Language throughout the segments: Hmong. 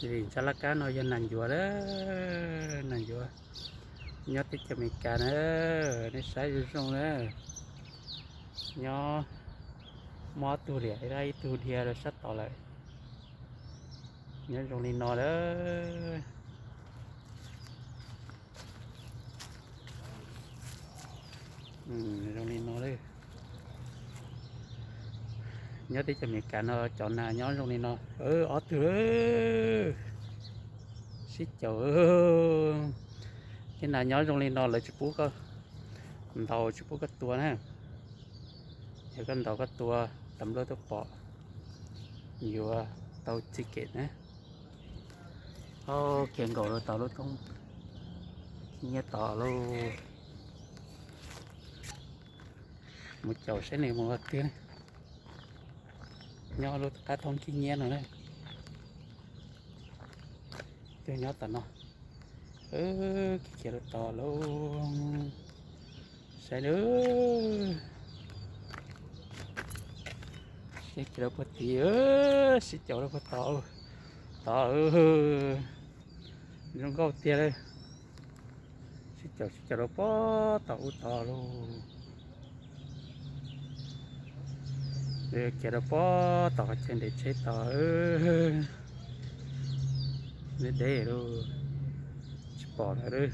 Vim ntsa laj kab no yog nas ncuav lawm, nas ncuav nyob teb chaws Amelikas na, nej saib zoo zoo na. Nyob muaj ob tug liam, ib tug dhia rau sab tod lawm. Nyob zoo li no lawm. Zoo li no lawm. Nyob teb chaws Amelikas no cov nas nyob zoo li no, ob tug, sib caum. Thiab nas nyob zoo li no lawv tsis pub koj ntaus, tsis pub koj tua na. Yog koj ntaus koj tua, tas nplawg tuaj pom, yuav tau txij kem na. Au, khiav nkaum rau tom lub roob khib nyiab tod lauj. Mus caum saib nws mus qhov twg na. Nyob lub qab thoob khib nyiab no na. Twb nyob tom no. Khiav rau tod lauj. Saib na. Sib caum rau puag tid, sib caum rau puag tod. Tod, zoo nkauj tiag li. Sib caum sib caum rau puag tod ub tod lauj. Khiav rau puag tom qhov chaw nres tsheb tod. Deb deb lauj, tsis pom lawm.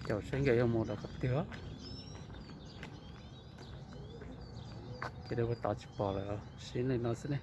Caum saib nkawd yuav mus rau qhov twg. Ces rau puag tod tsis pom lawm, sib li no xwb ne.